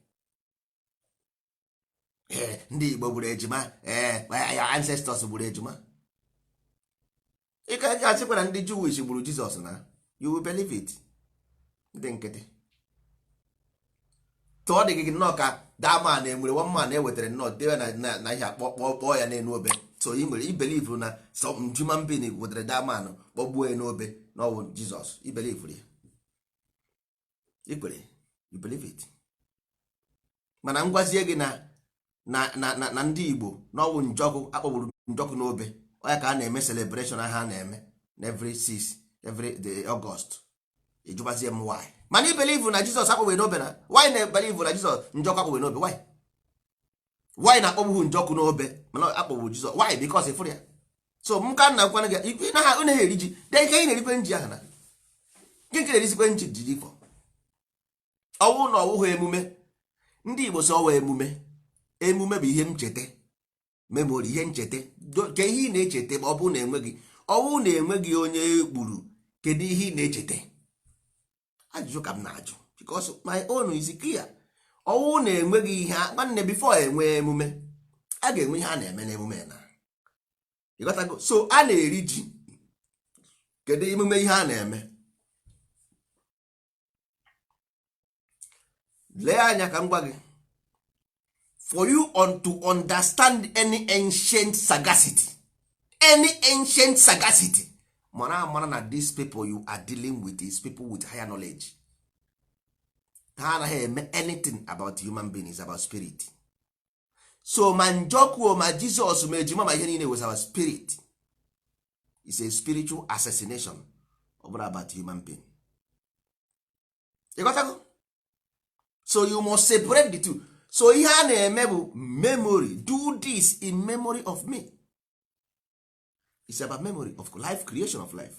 Speaker 1: Ee, ndị Igbo gburu ejima. Ee, ya ancestors gburu ejima. Ị ka ga-asịkwa na ndị Jewish gburu Jizọs na you will believe it. Ndị nkịtị tụọ dị gị nnọọ ka that man enwere one man ewetara nnọọ dewe na ihe akpọ kpọọ ya n'elu obe. So ị nwere i believe na some human being wetara that man kpọgbuo ya n'obe na ọ bụ Jizọs. I believe ya, ikwere, you believe it. Mana ngwazie gị na ndị Igbo na ọwụ njọkụ akpọgburu njọkụ n'obe, ọ ya ka a na-eme celebration ahụ a na-eme na every 6, every the August. Ịjụbazie m why? Mana i believe na Jizọs akpọgburu n'obe na why na believe na Jizọs njọkụ akpọgburu n'obe? Why na akpọgbughị njọkụ n'obe mana akpọgburu Jizọs? Why? Because ịfụrụ ya. So m ka nna gwana gị ikwe na ha naghị eri ji de ike. Ị na-erikwe nji ahụ na gị nke na-erisikwe nji jiri ifọ ọwụ na ọwụghị emume ndị Igbo. So ọwa emume, emume bụ ihe ncheta, memory, ihe ncheta. Ke ihe ị na-echeta ma ọ bụrụ na enweghị ọwụ na enweghị onye gburu? Kedu ihe ị na-echeta? Ajụjụ ka m na-ajụ, because my own is clear. Ọwụ na enweghị ihe nwanne, before enwe emume, a ga-enwe ihe a na-eme n'emume na ịghọtago. So a na-eri ji, kedu emume ihe a na-eme? Lee anya ka m gwa gị. For you on to understand any ancient sagacity, any ancient sagacity, mara amara na these people you are dealing with is people with higher knowledge. Ha anaghị eme anything about human being, is about spirit. So ma njọkụ, ma Jizọs, ma ejima, ma ihe niile was our spirit. Is a spiritual assassination, ọ bụrụ about human being. Ịghọtago? So you must separate the two. So ihe a na-eme bụ memory. Do this in memory of me. It's about memory of life, creation of life.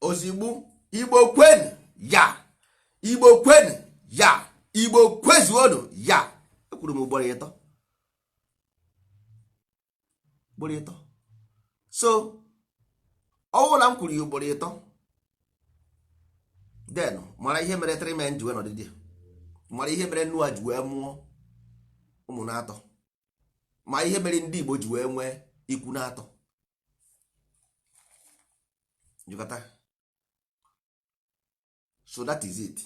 Speaker 1: Ozigbo Igbo kwenu ya, Igbo kwenu ya, Igbo kwezuonu ya. Ekwuru m ugboro ịtọ, ugboro ịtọ. So ọwụ na m kwuru ya ugboro ịtọ, then mara ihe mere three men ji wee nọdịdị ya, mara ihe mere Noah ji wee mụọ ụmụ na-atọ, ma ihe mere ndị Igbo ji wee nwee ikwu na-atọ jikọta. So that is it.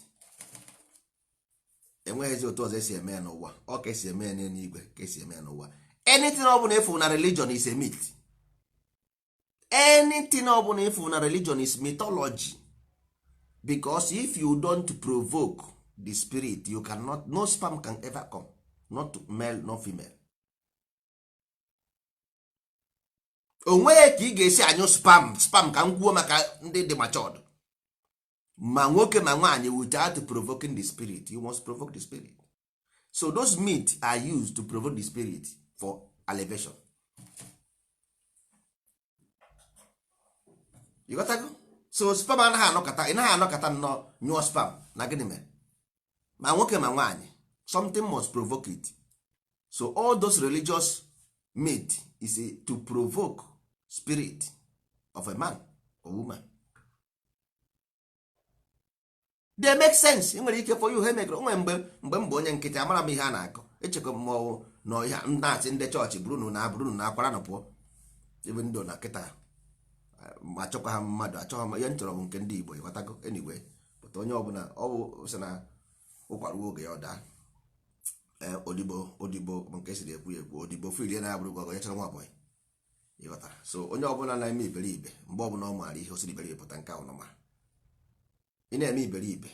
Speaker 1: Enweghịzi otu ọzọ esi eme ya n'ụwa. Ọ ka esi eme ya n'eluigwe ka esi eme ya n'ụwa. Anything ọ bụla ịfụ na religion is a myth. Anything ọ bụla ịfụ na religion is mythology, because if you don't provoke the spirit, you cannot, no sperm can ever come, not male, not female. Onweghị ka ị ga-esi anyụ sperm. Sperm ka m kwuo maka ndị dị matured, ma nwoke ma nwaanyị, without provoking the spirit. You must provoke the spirit. So those meat are used to provoke the spirit for elevation. You got go? So sperm anaghị anọkọta, ị naghị anọkọta nnọọ nyụọ sperm. Na gịnị mere? Ma nwoke ma nwaanyị, something must provoke it. So all those religious myth is to provoke spirit of a man or woman. They make sense. Nwere ike for you ha emegoro onwe mgbe m bụ onye nkịtị, amara m ihe a na-akọ, echekwa m ọwụ na ihe m na-asị ndị chọọchị bụrụ na abụrụ na akwara na pụọ ebe ndị na kịta ma achọkwa ha mmadụ achọghị m ihe m chọrọ bụ nke ndị Igbo, ịghọtago? Anyway, but onye ọbụla ọ bụ sị na ụkwara oge ya ọ daa. Odibo odibo nke siri ekwu ekwu odibo fil na abụrụ gị onye chọrọ nwa bọyị, ịghọtara? So onye ọbụla na-eme iberibe, mgbe ọbụla ọ maara ihe, o siri iberibe pụta. Nke ahụ nọma ị na-eme iberibe,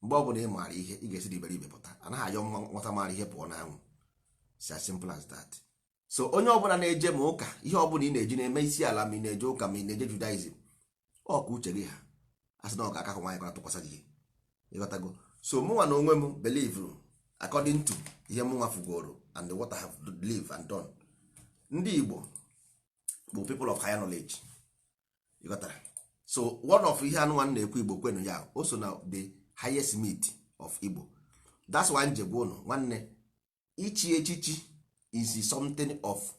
Speaker 1: mgbe ọbụla ị maara ihe, ị ga-esiri iberibe pụta. Anaghị ayọ nwata maara ihe pụọ n'anwụ. It's as simple as that. So onye ọbụla na-eje ma ụka, ihe ọbụla ị na-eji na-eme isi ala, ma ị na-eje ụka, ma ị na-eje Judaism, ọ ka uche gị ha asị na ọ ga-aka nwaanyị kwara tụkwasị gị, ịghọtago? So mụnwa na onwe m believe according to ihe mụnwa fugoro and what I have lived and done. Ndị Igbo bụ people of higher knowledge, ịghọtara? So one of ihe anụnwa na-ekwu, Igbo kwenu ya, o so na the highest myth of Igbo. That's why nje gwa unu, nwanne, ichi echichi is something of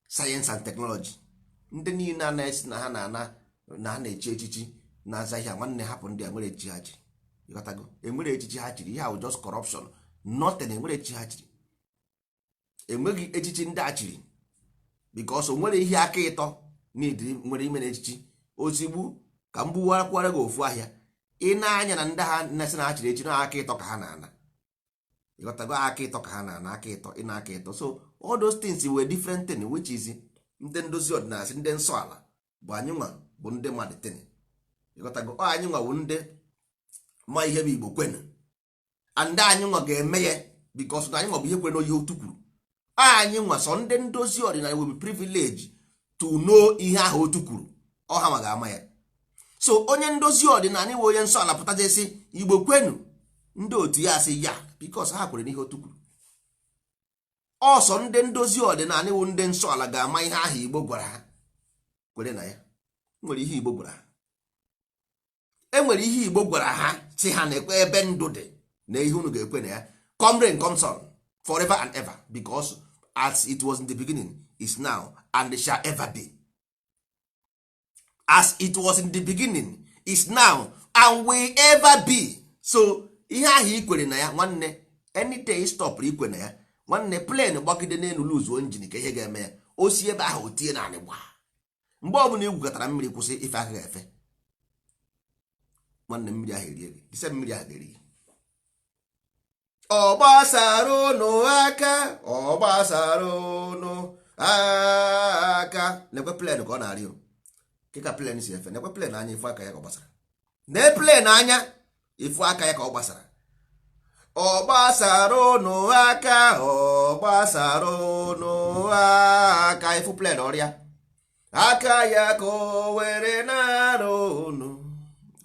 Speaker 1: science and technology. Ndị niile na-esi na ha na-ana na ha na-echi echichi na-aza ihe a, nwanne, hapụ ndị a nwere echichi ha chiri, ịghọtago? Enwere echichi ha chiri. Ihe ahụ just corruption, nothing. Enwere echichi ha chiri? Enweghị echichi ndị a chiri, because o nwere ihe aka ịtọ need nwere ime na echichi. Ozigbo ka m gbuwakwara gị ofu ahịa, ị na-anya na ndị ha na-asị na ha chiri echi na aka ịtọ ka ha na-ana, ịghọtago? Aka ịtọ ka ha na-ana, aka ịtọ, ị na aka ịtọ. So all those things were different thing, which is ndị ndozi ọdịnala sị ndị nsọ ala bụ anyị nwa bụ ndị mmadụ tin, ịghọtago? Ọ anyị nwa bụ ndị ma ihe bụ Igbo kwenu, and anyị nwa ga-eme ya, because na anyị nwa bụ ihe kwere n'oyihe otu kwuru. Anyị nwa sọ ndị ndozi ọdịnala will be privilege to know ihe ahụ otu kwuru, ọha ma ga-ama ya. So onye ndozi ọdịnala iwe onye nsọ ala pụtajesị Igbo kwenu, ndị otu ya asị ya, because ha kwere n'ihe otu kwuru. Ọsọ ndị ndozi ọdịnala iwu ndị nsọ ala ga-ama ihe ahụ Igbo gwara ha kwere na ya. Nwere ihe Igbo gwara ha, enwere ihe Igbo gwara ha si ha na-ekwe ebe ndụ dị na ihe unu ga-ekwe na ya. Come rain, come sun, forever and ever, because as it was in the beginning, is now and shall ever be. As it was in the beginning, is now and will ever be. So ihe ahụ i kwere na ya, nwanne, any day stop ikwe na ya, nwanne, plane gbagide n'elu luzuo engine, ka ihe ga-eme ya, o si ebe ahụ o tie naanị gbaa. Mgbe ọbụla igwukọtara mmiri kwụsị ife aka ga-efe, nwanne, mmiri ahụ erie gị ise, mmiri ahụ ga-eri gị. Ọ gbasara ụnụ aka, ọ gbasara ụnụ aka. Nekwe plane ka ọ na-arị o kịka plane si efe. Nekwe plane anya, ifu aka ya ka ọ gbasara. Nee plane anya, ifu aka ya ka ọ gbasara. Ọ gbasara ụnụ aka, ọ gbasara ụnụ aka. Ifu plane ọrịa aka ya ka o were na-arụ ụnụ.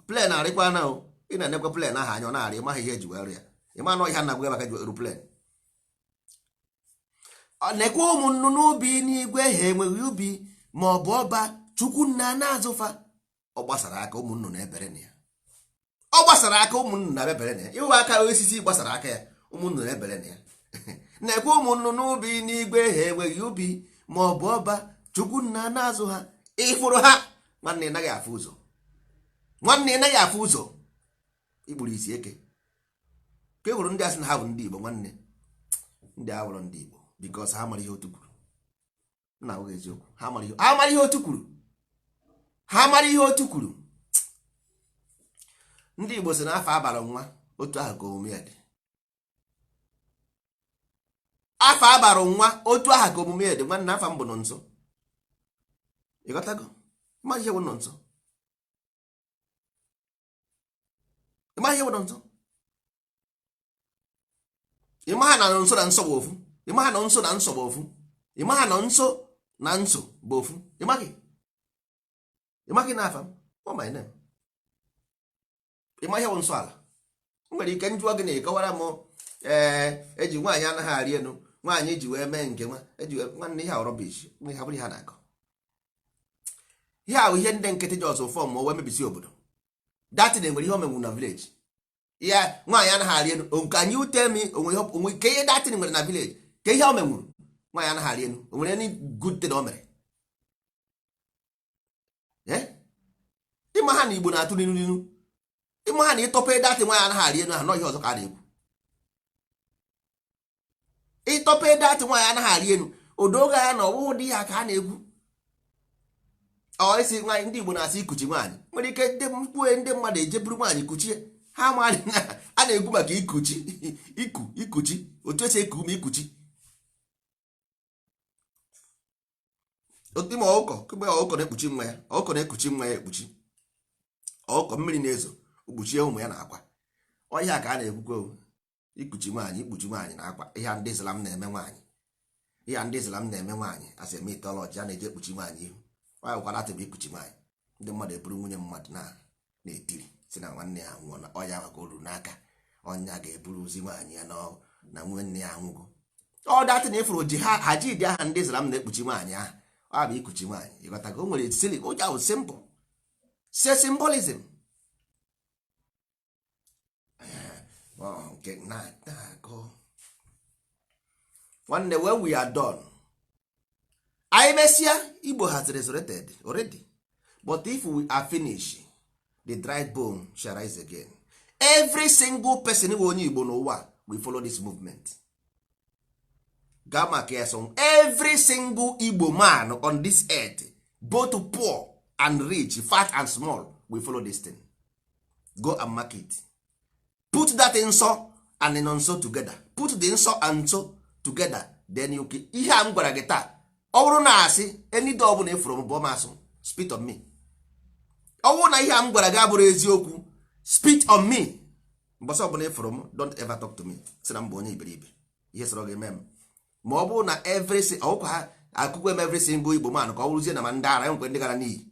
Speaker 1: Plane arịkwa na o ị na-enekwa plane ahụ anya, ọ na-arị, ịmaghị ihe eji wee rụ ya. Ịma na ihe na-agwa maka ji eru plane. Nekwa ụmụ nnụnụ ubi n'igwe, ha enweghị ubi ma ọ bụ ọba, Chukwu nna na-azụfa. Ọ gbasara aka, ụmụ nnụnụ ebere na ya. Ọ gbasara aka, ụmụ nnụnụ ebere na ya. Ịhụ aka osisi gbasara aka ya, ụmụ nnụnụ ebere na ya. Na-ekwe ụmụ nnụnụ ubi n'igwe, ha enweghị ubi ma ọ bụ ọba, Chukwu nna na-azụ ha. Ịfụrụ ha, nwanne, ị naghị afụ ụzọ. Nwanne, ị naghị afụ ụzọ, ikpuru isi eke ka ị hụrụ. Ndị asị na ha bụ ndị Igbo, nwanne, ndị a bụrụ ndị Igbo because ha mara ihe otu kwuru na abụghị eziokwu. Ha mara ihe, ha mara ihe otu kwuru, ha mara ihe otu kwuru. Ndị Igbo si na afọ abara nwa otu ahụ ka omume ya dị. Afọ abara nwa otu aha ka omume ya dị. Nwanne, afa m bụ nọ nso, ịghọtago? Ịmaghị ihe bụ nọ nso? Ịmaghị ihe bụ nọ nso? Ịmaha na nso na nsọ bụ ofu? Ịmaha na nso na nsọ bụ ofu? Ịmaha na nso Na nso bụ ofu. Ịmaghị, ịmaghị na afa m, oh, my name. Ịma ihe bụ nsọ ala? M nwere ike njụọ gị na ịkọwara m. Ee, eji nwaanyị anaghị arị elu, nwaanyị ji wee mee nke nwa eji wee nwanne. Ihe a rubbish, ihe bụrụ ihe a na-akọ. Ihe ahụ, ihe ndị nkịtị ji ọzọ form wee mebisi obodo. Datin enwere ihe o menwu na village ya? Nwaanyị anaghị arị elu, nke anyị ute mi onwe ihe onwe ke ihe datin nwere na village ka ihe o menwuru. Nwaanyị anaghị arị elu, o nwere any good thing o mere? Eh? Ịma ha na Igbo na-atụ n'ilu n'ilu. Ịma ha na ịtọpe datị nwaanyị anaghị arị elu ahụ nọ ihe ọzọ ka a na-ekwu. Ịtọpe datị nwaanyị anaghị arị elu, odoge anya na ọwụhụ dị ya ka a na-ekwu. Ọ isi nwaanyị, ndị Igbo na-asị ikuchi nwaanyị nwere ike ndị mkpue, ndị mmadụ ejeburu nwaanyị kuchie ha amaghị na a na-ekwu maka ikuchi, iku, ikuchi, otu esi eku ume, ikuchi ime ọkụkọ. Kemgbe ọkụkọ na-ekpuchi nwa ya, ọkụkọ na-ekpuchi nwa ya ekpuchi ọkụkọ, mmiri na-ezo, kpuchie ụmụ ya na akwa. Ọhịa ka a na-ekwukwe o. Ikpuchi nwaanyị, ikpuchi nwaanyị na akwa. Ihe ndị Islam na-eme nwaanyị, ihe ndị Islam na-eme nwaanyị asị eme itọlọji a na-eji ekpuchi nwaanyị ihu. Nwaanyị gwara atị bụ ikpuchi nwaanyị. Ndị mmadụ eburu nwunye mmadụ na na-etiri si na nwanne ya nwụọ na ọya maka o ruru n'aka ọnya ga-eburuzi nwaanyị ya na nwanne ya anwụgo. Ọ datị na ịfụrụ ji ha haji dị aha ndị Islam na-ekpuchi nwaanyị ahụ, ọ bụ ikuchi nwaanyị. Ịghọtago? O nwere sili ụja ahụ, simple se symbolism. Nke na-akọ nwanne, when we are done, anyị mesịa, Igbo has resurrected already, but if we are finished, the dried bone shall rise again. Every single person wụ onye Igbo n'ụwa, we follow this movement. Gaa maka ya so every single Igbo man on this earth, both poor and rich, fat and small, we follow this thing. Go and mark it. Put that nsọ and nonso together. Put the nsọ and nso together, then you can. Ihe a m gwara gị taa, ọ bụrụ na asị any day ọbụla efuru m bụ m asụ, spit on me. Ọ bụrụ na ihe a m gwara gị abụrụ eziokwu, spit on me. Mbọsị ọbụla efuru m, don't ever talk to me. Sị na m bụ onye iberibe, ihe sọrọ gị mee m. Ma ọ bụrụ na every ọkwa ha akụkọ m, every single Igbo man, ka ọ bụrụzie na ma ndị ara enwekwe ndị gara n'iyi,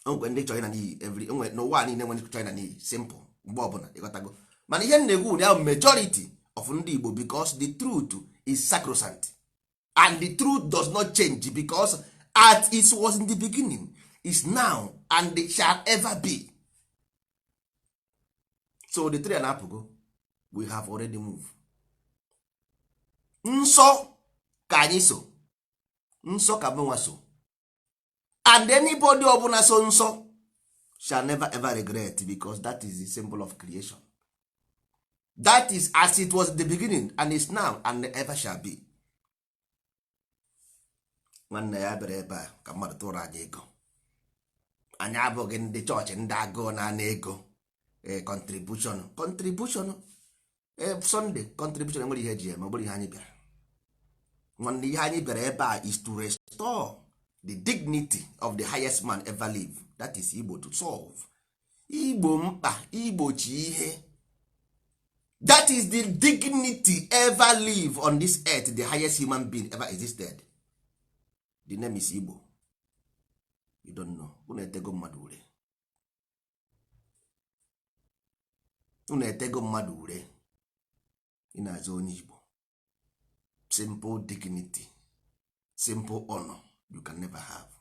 Speaker 1: enwekwe ndị chọrọ ịna n'iyi every enwe n'ụwa niile nwere chọrọ ịna n'iyi, simple, mgbe ọbụla. Ịghọtago? Mana ihe m na-ekwu ya, majority of ndị Igbo, because the truth is sacrosanct and the truth does not change, because as it was in the beginning, is now and it shall ever be. So the train apụgo, we have already moved. Nsọ ka anyị so, nsọ ka mụnwa so, and anybody ọbụla so nsọ shall never ever regret, because that is the symbol of creation. That is as it was in the beginning and is now and ever shall be. Nwanne ya bịara ebe a ka mmadụ tụrụ anyị ego. Anyị abụghị ndị chọọchị, ndị agụụ na-ana ego contribution, contribution, Sunday contribution. Enwere ihe eji eme? Ọ bụrụ ihe anyị bịara, nwanne, ihe anyị bịara ebe a is to restore the dignity of the highest man ever live, that is Igbo, to solve Igbo mkpa, igbochi ihe. That is the dignity ever live on this earth, the highest human being ever existed. The name is Igbo. You don't know. Unu etego mmadụ ure, unu etego mmadụ ure. Ị na-aza onye Igbo, simple dignity, simple honor you can never have.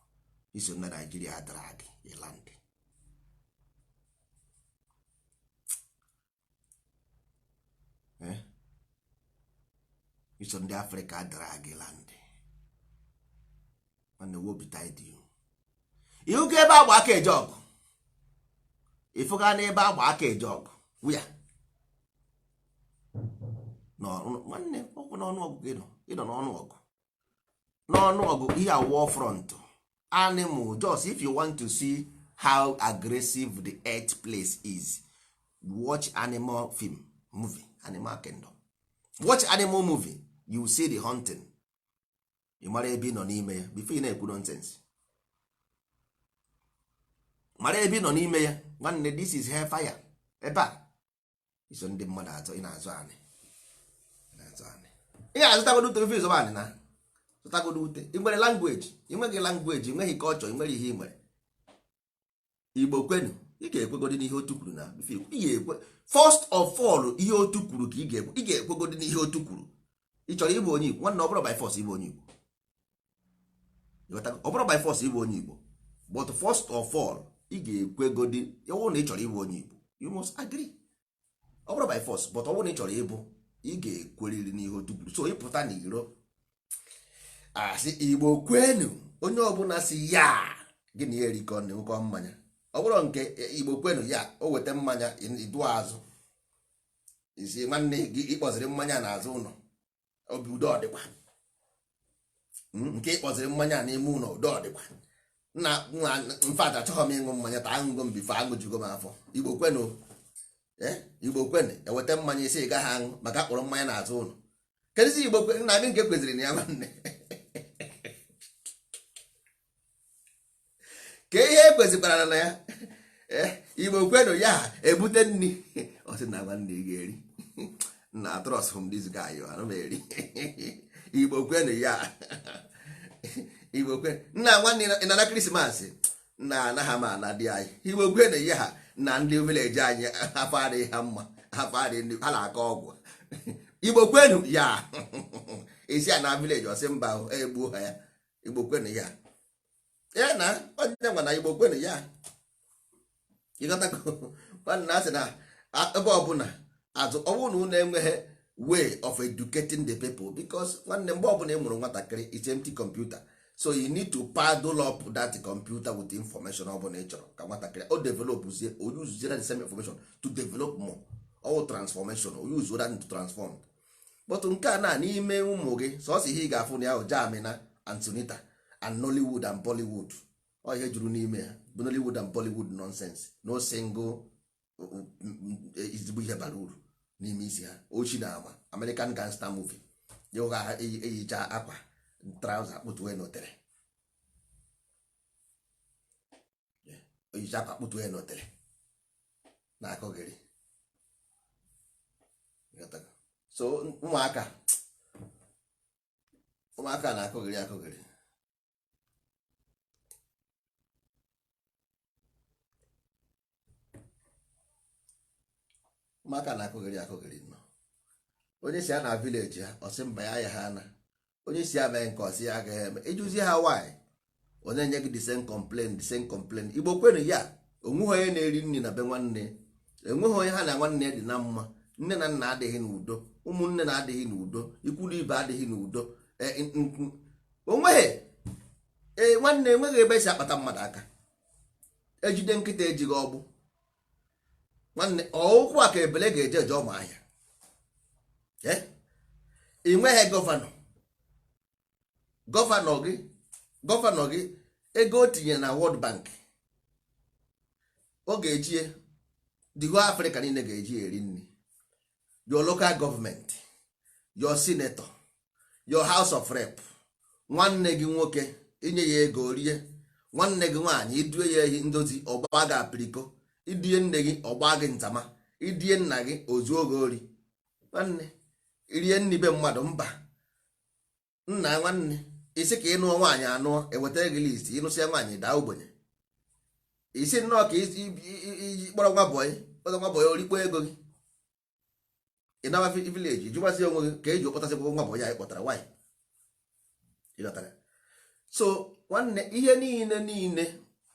Speaker 1: Iso na Nigeria drag a land. Eh? Iso ndị Afrịka drag land. Nwanne, wobi tied you. Ihugo ebe agba aka eje ọgụ, ịfụga n'ebe agba aka eje ọgụ wia. Nwanne, ọkwụ n'ọnụ ọgụ gị nọ, ịnọ n'ọnụ ọgụ, n'ọnụ ọgụ. Ihe a war front animal. Just if you want to see how aggressive the earth place is, watch animal film movie, Animal Kingdom. Watch animal movie, you see the hunting. Ị mara ebe ị nọ n'ime ya before ị na-ekwu nonsense. Mara ebe ị nọ n'ime ya, nwanne. This is hellfire ebe a. Iso ndị mmadụ azọ, ị na-azụ anị, ị na-azụ anị, ị ga-azụtagodo uto before ịzọba anị na Zụtagodo ute. Ị nwere language? Ị nweghị language, ị nweghị culture, ị nwere ihe ị nwere. Igbo kwenu. Ị ga-ekwegodi n'ihe otu kwuru na before ị ga-ekwe. First of all, ihe otu kwuru ka ị ga-ekwe. Ị ga-ekwegodi n'ihe otu kwuru. Ị chọrọ ịbụ onye Igbo, nwanne, ọ bụrụ by force ịbụ onye Igbo. Ịghọtago? Ọ bụrụ by force ịbụ onye Igbo, but first of all, ị ga-ekwegodi ịwụ na ị chọrọ ịbụ onye Igbo, you must agree. Ọ bụrụ by force, but ọ bụrụ na ị chọrọ ịbụ, ị ga-ekweriri n'ihe otu kwuru. So ịpụta n'iro, asị "Igbo kwenu", onye ọbụla si ya gị na ya erikọ na ṅụkọ mmanya. Ọ bụrụ nke "Igbo kwenu" ya, o weta mmanya, idu azụ isi nwanne gị ịkpọziri mmanya n'azụ ụlọ, obi udo ọdịkwa. Nke ịkpọziri mmanya n'ime ụlọ, udo ọdịkwa. Nna mfat, achọghị m ịṅụ mmanya taa, aṅụgo m before, aṅụjugo m afọ. Igbo kwenu, Igbo kwenu. Eweta mmanya, isi ị gaghị aṅụ maka akpọrọ mmanya n'azụ ụlọ. Kedụzi Igbo nna gị nke kweziri na ya? Nwanne, ka ihe ekwezikwara na ya? Igbo kwenu ya, ebute nri, ọ sị na nwanne, ị ga-eri na trust from this guy, anụ m eri. Igbo kwenu ya, Igbo kwenu. Nna nwanne, ị na-ana Christmas? Na anaghị m ana di anyị. Igbo kwenu ya. Na ndị village anyị, afọ adịghị ha mma, afọ adịghị ha, na-akọ ọgwụ. Igbo kwenu ya. Isi a na village, ọsị mba, egbuo ha ya. Igbo kwenu ya. Ya na onye gwa na Igbo kwenu ya. Ịghọtago nwanne? Asị na ebe ọbụla azụ, ọ bụrụ na unu enweghị way of educating the people, because nwanne, mgbe ọbụla ị mụrụ nwatakịrị, it's empty computer, so you need to paddle up that computer with information. Ọ bụla ị chọrọ ka nwatakịrị o develop zie, o use that same information to develop more, all transformation, o use that to transform. But nke a na n'ime ụmụ gị, sọsọ ihe ị ga-afụ na ya bụ Jamina and Sunita and Nollywood and Bollywood. Ọ ihe juru n'ime ya bụ Nollywood and Bollywood nonsense. No single ezigbo ihe bara uru n'ime isi ha. Ochi na ama American gangster movie ya, eyicha akwa trouser kpụtue n'otere, oyicha akwa kpụtue n'otere na-akọgịrị. So ụmụaka na-akọgịrị akọgịrị. Ụmụaka na-akụghịrị akụghịrị nnọọ. Onye si ya na village ha, ọsị mba, ya ya ha na onye si ya mee nke, ọsị ya agaghị eme. Ịjụzie ha why, onye nye gị the same complain, the same complain. Igbo kwenu ya. Onweghị onye na-eri nri na be nwanne, enweghị onye ha na nwanne dị na mma. Nne na nna adịghị n'udo, ụmụnne na-adịghị n'udo, ikwu na ibe adịghị n'udo. Onweghị ee nwanne, enweghị ebe esi akpata mmadụ aka ejide nkịta ejighị ọgbụ. Nwanne, ọụkwụ a ka ebele ga-eje eje ọma ahịa. Ị nweghị governor. Governor gị, ego o tinyere na World Bank, ọ ga-eji the whole Africa niile ga-eji eri nri. Your local government, your senator, your House of Rep, nwanne gị nwoke, inye ya ego rie. Nwanne gị nwaanyị, idue ya ehi ndozi, ọgba gị apiriko. Idie nne gị, ọgba gị ntama. Idie nna gị, ozuo gị ori. Nwanne, rie nri be mmadụ, mba nna. Nwanne, isi ka ị nụọ nwaanyị, anụọ, ewetara gị list. Ịnụsịa nwaanyị, daa ogbenye. Isi nnọọ ka iji kpọrọ nwa boy, kpọrọ nwa boy, orikpo ego gị. Ị nawa village, jụgbazi onwe gị ka eji okpọtasịkwa nwa boy anyị kpọtara. Nwaanyị, ịghọtara? So nwanne, ihe niile niile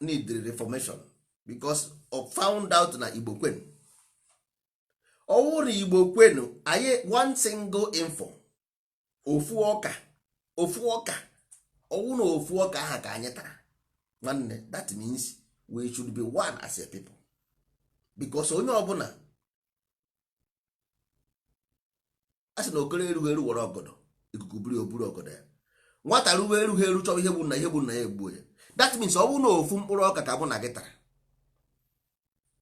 Speaker 1: need reformation, because of found out na Igbo kwenu. Ọwụrụ Igbo kwenu anyị, one single info, ofu ọka, ofu ọka, ọwụ na ofu ọka aha ka anyị tara. Nwanne, that means we should be one as a people, because onye ọbụla a sị na okoro erughị eru were ọgọdọ, ikuku buru oburu ọgọdọ ya. Nwata ruwe erughị eru chọwa ihe bụ na ihe bụ na ya egbuo ya. That means ọ bụrụ na ofu mkpụrụ ọka ka mụ na gị tara,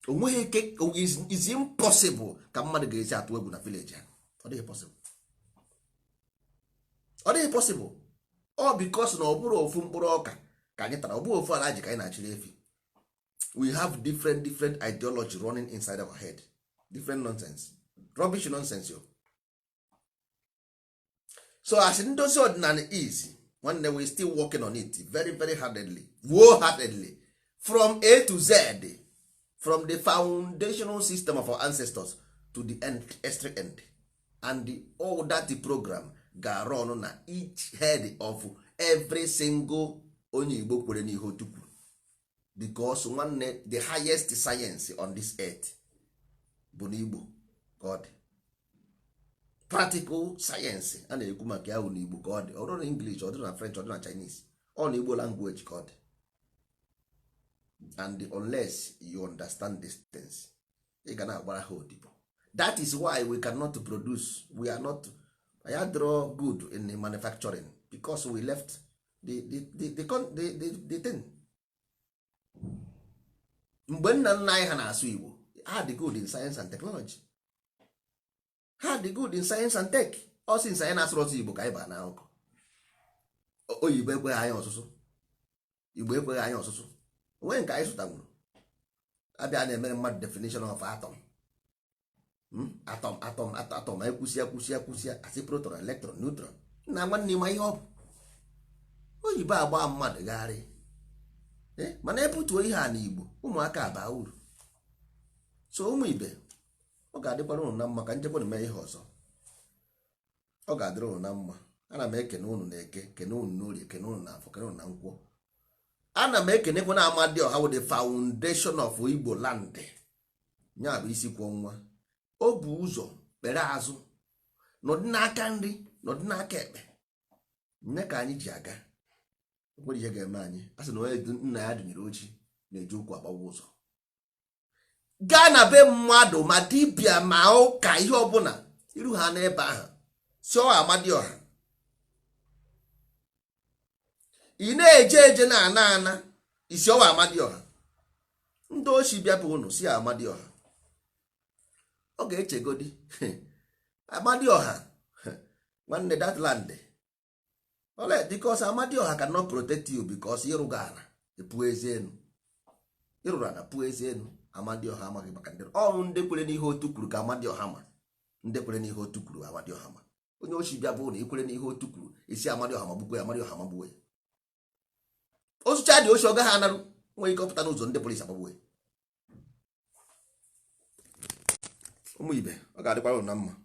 Speaker 1: onweghị ike, is impossible ka mmadụ ga-esi atụ egwu na village ha. Ọ dịghị possible, ọ dịghị possible. Ọ because na ọ bụrụ ofu mkpụrụ ọka ka anyị tara, ọ bụrụ ofu ala ji ka anyị na-achịrị efi. We have different different ideology running inside our head, different nonsense, rubbish nonsense yo. So as ndozi ọdịnala is, nwanne, Nwanne, we still working on it very, very hardly, wholeheartedly, from A to Z, from the foundational system of our ancestors to the end, extra end. And all that program ga-run na each head of every single onye Igbo kwere n'ihe otu kwuru, because nwanne, the highest science on this earth bụ n'Igbo ka ọ dị. Practical science a na-ekwu maka ya bụ n'Igbo ka ọ dị. Ọ bụrụ na English, ọ dị na French, ọ dị na Chinese, ọ na Igbo language ka ọ dị. And unless you understand these things, ị ga na-agbara ha odibo. That is why we cannot produce. We are not, anyị draw good in the manufacturing, because we left the thing. Mgbe nna nna anyị ha na-asụ Igbo, ha dị good in science and technology, ha dị good in science and tech. Ọ since anyị na-asụrụ ọsụ Igbo ka anyị baa n'akụkọ oyibo. Ekweghị anyị ọsụsụ Igbo, ekweghị anyị ọsụsụ. Onweghị nke anyị zụtanwuru. Abịa na-emere mmadụ definition of atom. Atom, atom, atom, ekwusịa, kwusịa, kwusịa, asị proton, electron, neutron. Nna nwanne, ma ihe ọ bụ oyibo agba mmadụ gharị. Mana ebutuo ihe a n'Igbo, ụmụaka baa uru. So ụmụ ibe, ọ ga-adịkwara unu na mma. Ka njekwa na mee ihe ọzọ, ọ ga-adịrị unu na mma. Ana m ekene unu na Eke, kene unu n'Orie, kene unu na Afọ, kene unu na Nkwọ. Ana m ekenekwa na Amadioha wụ the foundation of Igbo land. Ya bụ isi kwọ nwa o bu ụzọ kpere azụ, nọdụ n'aka nri, nọdụ n'aka ekpe, nne ka anyị ji aga. Nwere ihe ga-eme anyị? A sị na onye nna ya dụnyere ochi na-eji ụkwụ agbawa ụzọ gaa na be mmadụ, ma dibịa, ma ụka, ihe ọbụla iru ha n'ebe ahụ si ọ Amadioha. Ị na-eje eje na ana ana isi ọwa Amadioha. Ndị ochi bịa bụ unu si Amadioha, ọ ga-echegodi Amadioha. Nwanne, that land ole, because Amadioha cannot protect you, because ịrụga ala pụọ ezi enu, ịrụrụ ala pụọ ezi enu. Amadioha amaghị maka ndị ọrụ, ndị kwere n'ihe otu kwuru ka Amadioha ma. Ndị kwere n'ihe otu kwuru, Amadioha ma. Onye ochi bịa bụ na ikwere n'ihe otu kwuru, isi Amadioha magbukwe ya, Amadioha magbuo ya. Ozucha dị ochi, ọ gaghị anarụ. Nwere ike ọpụta n'ụzọ, ndị polisi agbagbuo ya. Ụmụ ibe, ọ ga-adịkwara unu na mma.